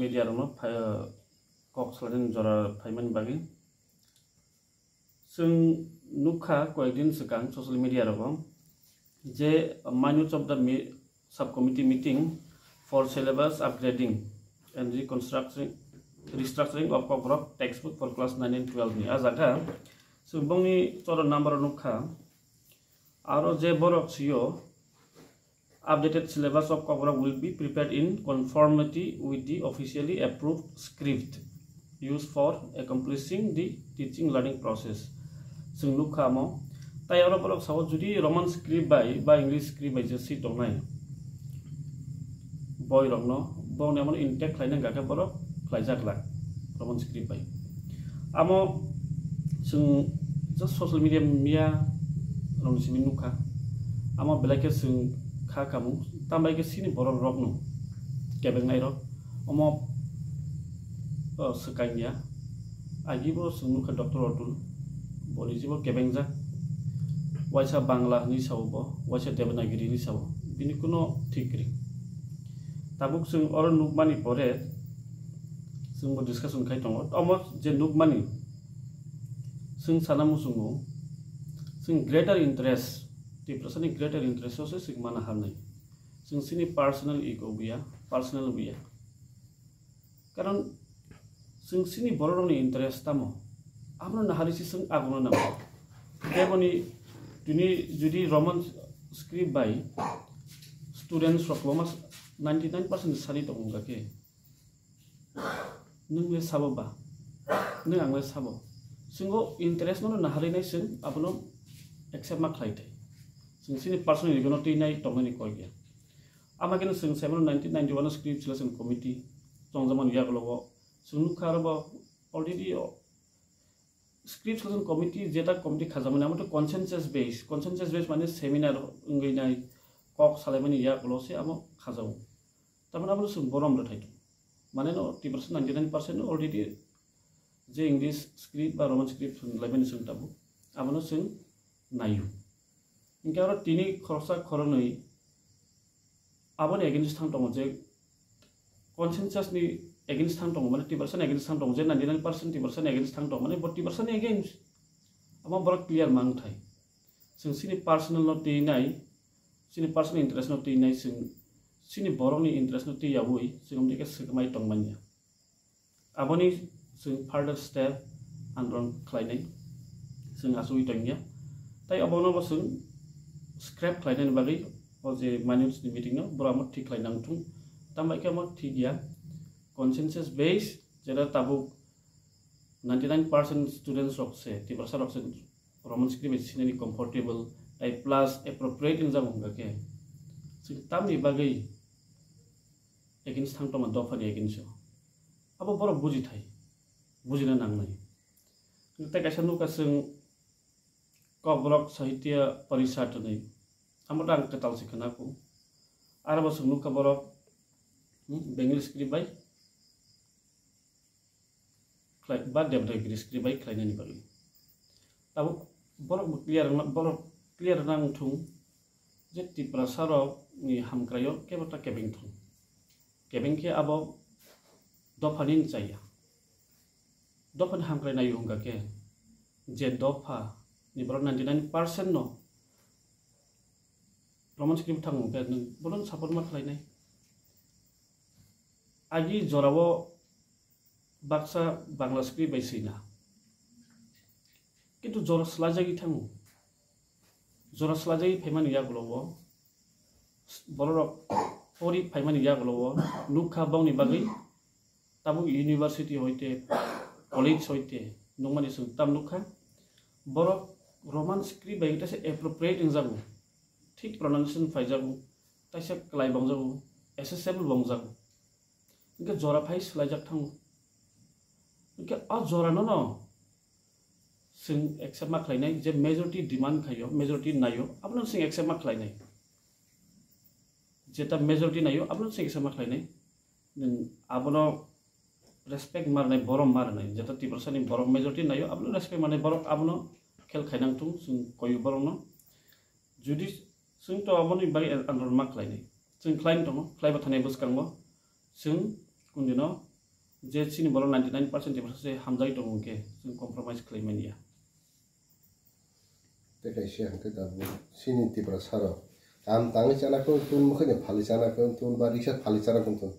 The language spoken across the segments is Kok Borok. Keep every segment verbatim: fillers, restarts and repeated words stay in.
media rokno phai-, kok salaini jora phaimani bagwi. Chwng nukha koyekdin swkang social media rogo je minutes of the mi-, subcommittee meeting for syllabus upgrading and reconstructing, restructuring of Kokborok textbook for class nine and twelve ni. A jaga chwng bongni choro number nukha. Aro je borok sio, updated syllabus of Kokborok will be prepared in conformity with the officially approved script used for accomplishing the teaching learning process. Chwng nukha amo. Tai oro borok sao jodi Roman script bai ba English script bai je si tongnai boy rokno, bongni amo intact khlaina hwnkha khe borok khlaijak lak Roman script bai. Amo chwng just social media miya rokni simi nukha. Amo belai khe chwng kha kamung, tambai khe chini borok rokno kebengnai rok omo, o, swkang ya. Agi bo chwng nukha Doctor Atul, bo ni jibo kebengjak. Waisa Bangla hinwi sao bo, waisa Devanagiri hinwi sao, bini kuno thik kwrwi. Tabuk chwng oro nukmani pore chwng bo discussion khai tongo. Omo je nukmani chwng sana muchungo, chwng greater interest, Tiprasani greater interest o se chwng mana harnai. Chwng chini personal ego buya, personal buya. Karon chwng chini bororokni interest tamo, abono naharwi se chwng agono nango. Teboni tini jodi Roman script bai students rok kwbangma ninety nine percent sani tongo hwnkha khe, nwng le sabo ba, nwng ang le sabo, chwng o interest no naharwi nai chwng abono accept ma khlai thai. Chwng chini personal ego no twi nai tongmani koi ya. Ama khe chwng saimano nineteen ninety-one script selection committee chongjamani yagulo o chwng nukha aro bo already o script selection committee jeta committee khajamani amo to consensus base, consensus base mane seminar wngwi nai kok salaimani yagulo se amo khajago. Tamani abo chwng borom rwthai tong mane no Tiprasa ninety nine percent already je English script ba Roman script laimani chwng tabuk abono chwng naio. Hinkhe oro tini khoroksa khoroknwi aboni against thang tongo je consensus ni against thang tongo, mane Tiprasa ni against thang tongo, je ninety nine percent Tiprasa ni against thang tongo, mane bo Tiprasa ni against. Amo borok clear mang thai. Chwng chini personal no twi nai, chini personal interest no twi nai, chwng chini borok ni interest no twi yaui chwng omdike swkmai tong manya. Aboni chwng further step andron khlainai, chwng achugwi tongya. Tai obono bo chwng scrap khlainani bagwi o je minutes ni meeting no borok amo thik khlai nang thung. Tambai khe amo thik ya, consensus base jera tabuk ninety nine percent students rok se, Tiprasa rok se Roman script bai sinani comfortable, tai plus appropriate wngjago hwnka khe. Chwng tamni bagwi against thang tongma dophani against o. Abo borok buji thai, bujina nangnai. Tei kaisa nukha chwng Kokborok Sahitya Parishad hinwi. Amo ta ang kwtal se khwnaku. Aro bo chwng nukha borok, hmm, Bengali script bai khlai, ba Devanagiri script bai khlainani bagwi. Tabuk borok bo clear wngna, borok clear wngna wngthung je Tiprasa rok ni hamkraio kebo ta kebeng thung. Kebeng khe abo dophani wng chaya. Dophani hamkrai naio hwnka khe je dopha ni borok ninety nine percent no Roman script thango hwnka khe nwng bono support ma khlainai. Agi jorao baksa Bangla script bai swina. Kintu jora swlaijagwi thango. Jora swlaijagwi phaimani yagulo o bororok pori phaimani yagulo o nukha bongni bagwi tabuk university hoite, college hoite nukmani chwng tam nukha. Borok Roman script bai kaisa appropriate wngjago, thik pronunciation phaijago, kaisa kwlai bongjago, accessible bongjago. Hingke jora phai swlaijak thango. Hingke o jora no no chwng accept ma khlainai, je majority demand khaio, majority naio, abono chwng accept ma khlainai. Jeta majority naio, abono chwng accept ma khlainai. Nwng abono respect ma rwnai, borom ma rwnai. Jeta Tiprasa ni borok majority naio, abono respect ma rwnai, borok abono khel khainang thung, chwng koyo borok no. Jodi chwng to aboni bagwi andron ma khlainai. Chwng khlai tongo, khlai ba thani bwskango chwng kundi no je chini borok ninety nine percent Tiprasa se hamjagwi tongo hwnkhe chwng compromise khlai manya. Tei kaisa hwnkhe tabuk chini Tiprasa rok kaam tangwi chana khe tun, mwkhwino phalwi chana khe tun, ba riksa phalwi chana khe tun,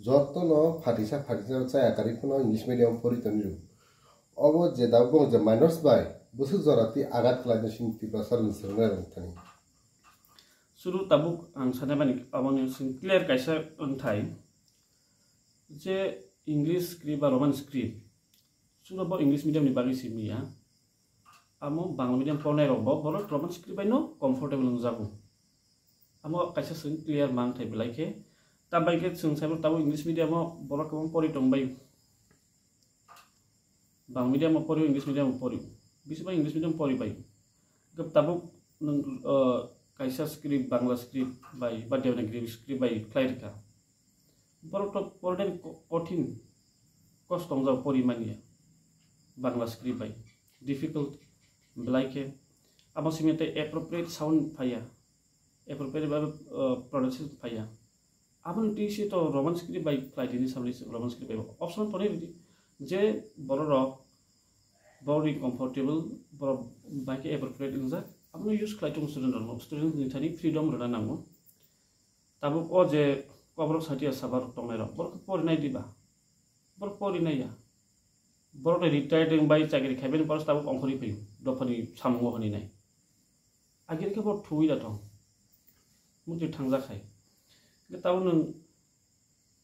jotono phatisa phatisa chaya karwi phano English medium pori toni rw. Obo je tabuk bong je minors bai bwswk jora twi agat khlai tong chini Tiprasa rok ni swrwngnairok thani. Suru tabuk ang sanai mani aboni sing clear kaisa wngthai je English script ba Roman script suru bo English medium ni bagwi simi ya. Amo Bangla medium pornai rok bo borok Roman script bai no comfortable wngjago. Amo kaisa sing clear mang thai belai khe. Tambai khe chwng saibo tabuk English medium o borok kwbang pori tong bai. Bang medium o pori, English medium o pori. Bisi bai English medium pori bai. Gab tabuk nung, uh, kaisa script, Bangla script bai, ba Devanagari script bai khlai rikha. Borok to pori dani ko-, kothin, kosto wngjak pori manya. Bangla script bai. Difficult belai khe. Abo simi tei appropriate sound phaiya. Appropriate ba, uh, pronunciation phaiya. Aboni twi se to Roman script bai khlai dini samani Roman script bai option tonwi ridi je borok rok borok ni comfortable borok bai khe appropriate wngjak abono use khlai tongo student rok no student ni thani freedom rwna nango. Tabuk o je koborok satia sabar tongnai rok borok pori nai diba borok pori nai ya borok retired wng bai chakri khaibani pore tabuk ongkhorwi phaio dophani samungo hwnwi nai. Agir khe bo thuwi da thong. Mukti thangjak hai. Hingke tabuk nwng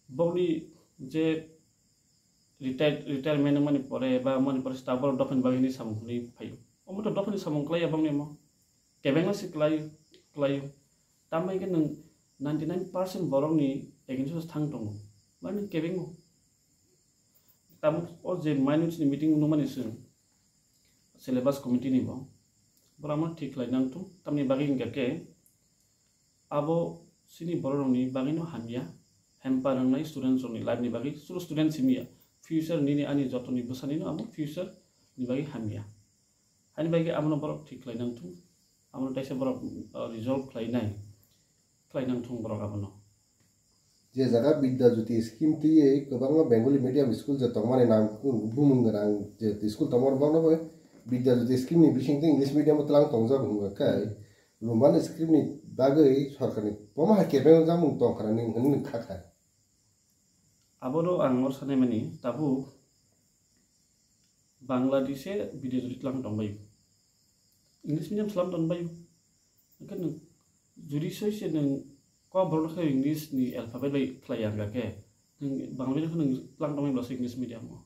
bokni je retire-, retirement wngmani pore ba wngmani pore se tabuk borok dophani bagwi hwnwi samung hwnwi phaio. Omo to dophani samung klaiya bangni omo. Kebengno se klai-, klaio. Tamo hingke nwng ninety nine percent borokni against o thang tongo. Mani kebengno. Tabuk o je minute ni meeting nukmani chwng syllabus committee ni bo, borok amo thik khlai nang thung, tamni bagwi hingkha khe abo chini borok rokni bagwi no hamya, hamper wngnai students rokni life ni bagwi, suru student simi ya, future nini ani jotoni bwsani no abo future ni bagwi hamya. Haini bagwi abono borok thik khlai nang thung, abono teisa borok, uh, resolve khlai nai, khlai nang thung borok abono. Je jaga Vidya Jyoti scheme twiwi kwbangma Bengali medium school je tongmani nang bumung gwnang je school tongmani bono bai Vidya Jyoti scheme ni bisingtwi English medium o twlang tongjak hwnba khe Roman script ni bagwi sorkarni bomo hai kebeng jamung tongkha nini hwnwi kha kha. Abono ang oro sanai mani tabuk Bangladeshe Vidya Jyoti twlang tongbaio. English medium twlang tongbaio. Hingke nwng juri soi se nwng kok borok khe English ni alphabet bai khlai ya hingka khe, nwng Bangla bai khe nwng twlang tongmani bwlasa English medium o.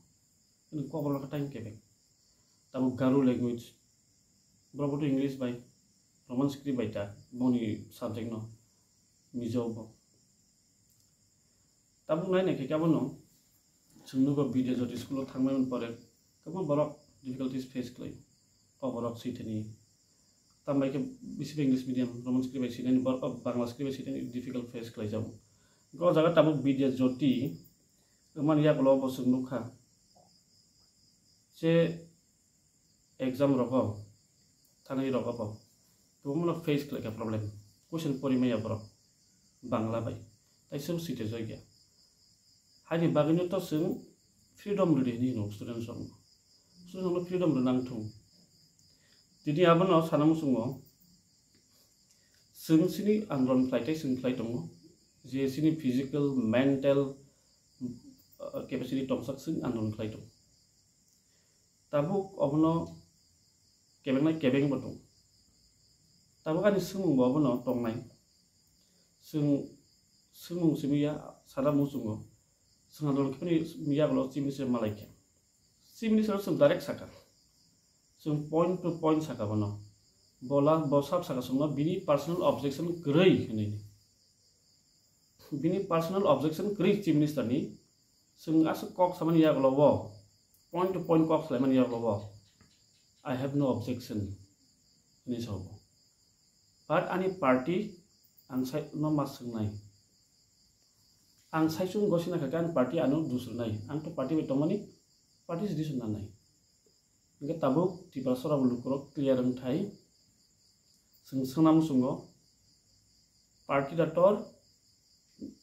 Nwng kok borok khe time kebeng. Tabuk Garo language, borok bo to English bai, Roman script bai ta, boni subject no, Mizo bo. Tabuk nai nai khe abono chwng nugo Vidya Jyoti school o thangmani pore kwbangma borok difficulties face khlai. O borok sithani tambai khe bisi English medium, Roman script bai sithani, bor-, o Bangla script bai sithani difficult face khlai jago. O jaga tabuk Vidya Jyoti wngmani yagulo bo chwng nukha je exam rogo, thanai rogo bo kwbangma no face khlai kha problem. Question pori maya borok Bangla bai, tai chwng site joi kha. Haini bagwi no to chwng freedom rwdi hinwi hino students rok no. Students rok no freedom rwna wng thung. Tini abono sana muchungo chwng chini andolon khlai tai chwng khlai tongo, je chini physical, mental, uh, capacity tongsak chwng andolon khlai tongo. Tabuk obono kebengnai kebeng bo tong. Tabuk ani swngmung bo obono tongnai. Chwng swngmung simi ya sana muchungo. Chwng andolon khe phani yagulo chief minister malai khe. Chief minister chwng direct saka. Chwng point to point saka bono. Bola bo sab saka chwngno bini personal objection kwrwi hinwi. Bini personal objection kwrwi chief minister ni, chwng aswk kok samani yagulo bo, point to point kok salaimani yagulo bo, "I have no objection," hinwi sao bo. But ani party ang sai no ma swngnai. Ang sai chwng gosina kha khe ani party ano dusrwnai. Ang to party bai tongmani, party se dusrwna nai. Hingke tabuk Tiprasa rok lukurok clear wngthai. Chwng swngna muchungo party da tor,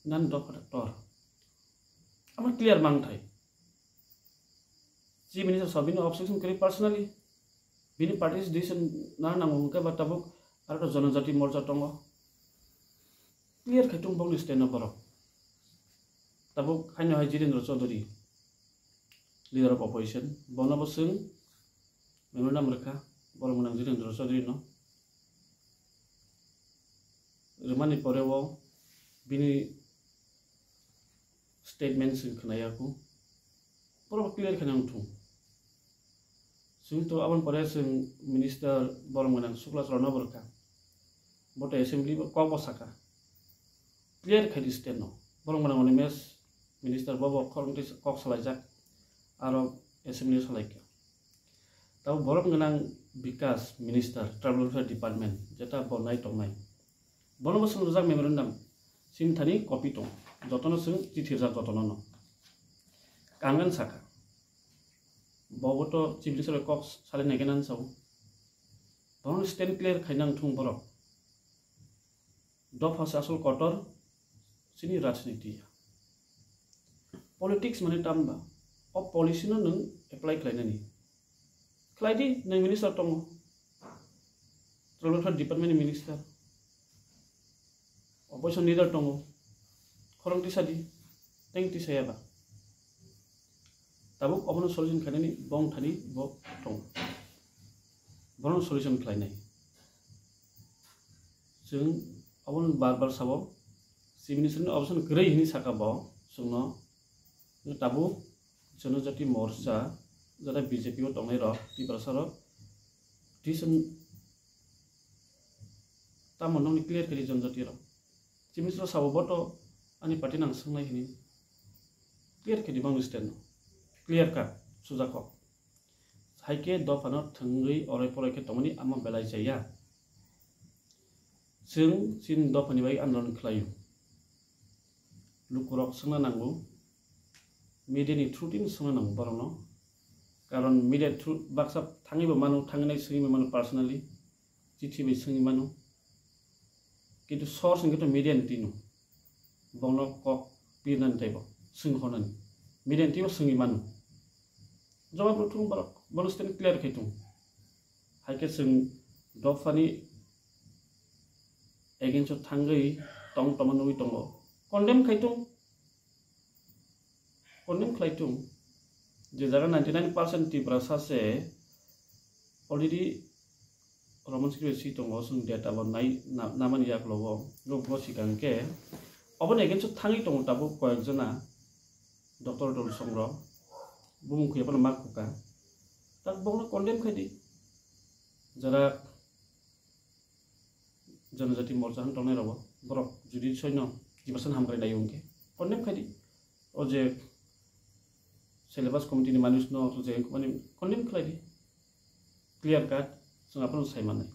nani dopha da tor. Amo clear mangthai. Chief Minister sabo bini objection kwrwi personally. Bini party decision na nango hwnkhe ba tabuk aro to Janajati Morcha tongo. Clear khai tung bokni stand no borok. Tabuk haino hai Jirendra Chaudhary, leader of opposition, bono bo chwng memorandum rwkha, borok gwnang Jirendra Chaudhary no. Rwmani pore o bini statement chwng khwnaya kho. Borok clear khe nang thung. Chwng to aboni pore chwng minister borok gwnang Sukla Chorano bo rwkha. Bo to assembly bo kok bo saka. Clear khai di state no. Borok gwnang Animesh minister bo bo khorang twi kok salaijak. Aro assembly o salaikha. Tabo borok gwnang Bikas minister, tribal welfare department, jeta bo nai tongnai. Bono bo swngjak memorandum, sini thani copy tong, jotono swng chithi rijak jotono no. Kangan saka. Bobo to chief minister bai kok salai nai gana sao. Bono stand clear khai nang thung borok. Dopha se asol kotor, sini rajniti ya. Politics mane tamba, o policy no nwng apply khlainani. Khlai di, nwng minister tongo. Tribal welfare department ni minister. Opposition leader tongo. Khorang tisa di, teng tisa ya ba. Tabuk obono solution khlainani bong thani bo tongo. Bono solution khlainai. Chwng obono bar bar sabo, chief minister ni option kwrwi hini saka bo chwngno. Tabuk Janajati Morcha, jara B J P o tongnai rok, Tiprasa rok, decision tamo nokni clear khe di Janajati rok. Chief minister sabo bo to ani party nang swngnai hini. Clear khe di bangni stand no. Clear cut, sujak kok. Hai khe dophano thwngwi orai porai khe tongmani amo belai chaya. Chwng chini dophani bai andolon khlaio. Lukurok swngna nango, media ni through tini swngna nango borokno. Karon media through baksa thangwi bo mano, thangwi nai swngwi bo mano personally, chithi bai swngwi mano. Kintu source hwnkhe to media ni tino. Bongno kok pirnani teibo swng honani. Media ni teibo swngwi mano. Jawab rw thung borok, bono stand clear khai thung. Hai khe chwng dophani against o thangwi tong tongma nugwi tongo. Condemn khai thung. Condemn khlai thung. Je jaga ninety nine percent Tiprasa se already Roman script si tongo, chwng data bo nai na-, namani yaklogo, nukgo sikang khe. Oboni against o thangwi tongo tabuk koyek jona, Doctor Dolsong rok, bumung khuya phano ma khuka. Tak bokno condemn khai di. Jara Janajati Morcha hwn tongnai rok bo, borok judi soino Tiprasa hamkrai nai wngkhe, condemn khai di. O je syllabus committee ni manus no je mani condemn khlai di. Clear cut, chwng aphano sai mannai.